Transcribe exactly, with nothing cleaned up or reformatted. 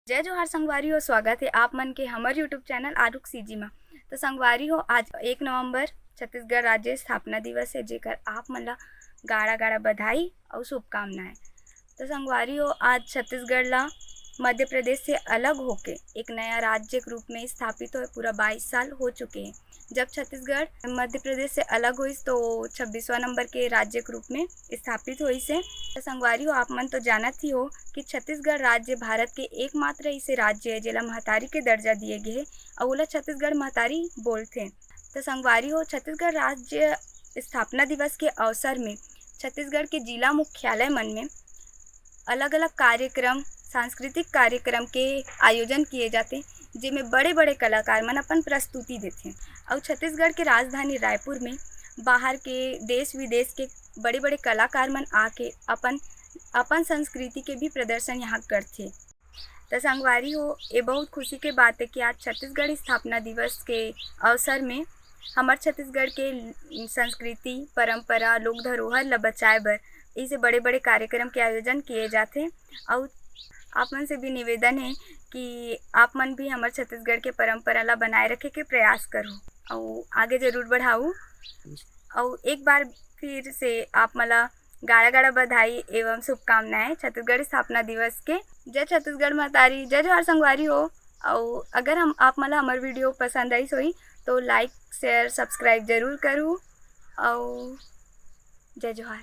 जय जोहार संगवारी हो, स्वागत हे आप मन के हमर YouTube चैनल आरुक सीजी मा। तो संगवारी हो, आज एक नवंबर छत्तीसगढ़ राज्य स्थापना दिवस हे, जेकर आप मन ला गाड़ा गाड़ा बधाई अउ शुभकामनाएं। तो संगवारी हो, आज छत्तीसगढ़ ला मध्य प्रदेश से अलग होके एक नया राज्य के रूप में स्थापित होए पूरा बाईस साल हो चुके हैं। जब छत्तीसगढ़ मध्य प्रदेश से अलग होइस तो छब्बीसवां नंबर के राज्य के रूप में स्थापित होइस हे। तो संगवारी हो, आप मन तो जानत ही हो कि छत्तीसगढ़ राज्य भारत के एकमात्र ऐसे राज्य हे जेला महतारी के दर्जा दिए गे हे अउ ओला छत्तीसगढ़ महतारी बोलथे। तो संगवारी हो, छत्तीसगढ़ राज्य स्थापना दिवस के अवसर में छत्तीसगढ़ के जिला मुख्यालय मन में अलग-अलग कार्यक्रम, सांस्कृतिक कार्यक्रम के आयोजन किए जाथे, जेमे बड़े-बड़े कलाकार मन अपन प्रस्तुति देथे। अउ छत्तीसगढ़ के राजधानी रायपुर में बाहर के, देश-विदेश के बड़े-बड़े कलाकार मन आके अपन, अपन संस्कृति के भी प्रदर्शन यहाँ करथे। त संगवारी हो, ये बहुत खुशी के बात हे कि आज छत्तीसगढ़ स्थापना दिवस के अवसर में हमर छत्तीसगढ़ के संस्कृति, परंपरा, लोक धरोहर ल बचाए बर इसे बड़े-बड़े कार्यक्रम के आयोजन किए जाथे। अउ आप मन से भी निवेदन हे कि आप मन भी हमर छत्तीसगढ़ के परंपरा ल बनाए रखे के प्रयास करो अउ आगे जरूर बढ़ाऊ। अउ एक बार फिर से आप मन ला गाड़ा गाड़ा बधाई एवं शुभकामनाएं छत्तीसगढ़ स्थापना दिवस के। जय छत्तीसगढ़ महतारी, जय जोहार संगवारी हो। अउ अगर हम, आप मन ला हमर video पसंद आइस होही तो like, share, subscribe जरूर करू। अउ जय जोहार।